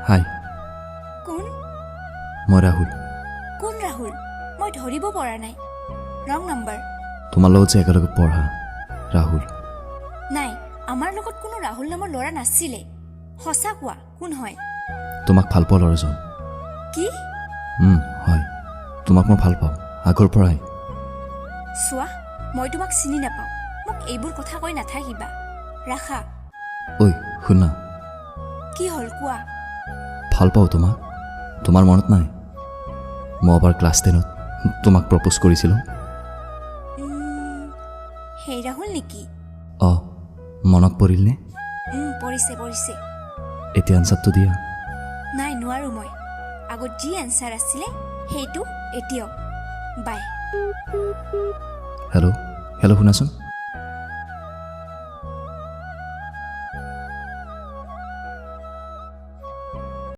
হাই। কোন? মই ৰাহুল। কোন ৰাহুল? মই ধৰিব পৰা নাই, ৰং নম্বৰ। তোমাৰ লগত যে একেলগে পঢ়া ৰাহুল। নাই, আমাৰ লগত কোনো ৰাহুল নামৰ ল'ৰা নাছিলে। সঁচা কোৱা, কোন হয়? তোমাক ভাল পোৱা ল'ৰাজন। কি? হয়, তোমাক মই ভাল পাওঁ আগৰ পৰাই। চোৱা, মই তোমাক চিনি নাপাওঁ। মোক এইবোৰ কথা কৈ নাথাকিবা, ৰাখা। ঐ, শুনা। কি হ'ল, কোৱা। ভাল পাওঁ তোমাক। তোমাৰ মনত নাই, মই এবাৰ ক্লাছ 10ত তোমাক প্ৰপ'জ কৰিছিলোঁ? সেই ৰাহুল নেকি? অঁ, মনত পৰিলনে? পৰিছে, পৰিছে। এতিয়া আনচাৰটো দিয়া। নাই, নোৱাৰোঁ মই। আগত যি এনচাৰ আছিলে সেইটো এতিয়াও। বাই। হেল্ল', হেল্ল', শুনাচোন।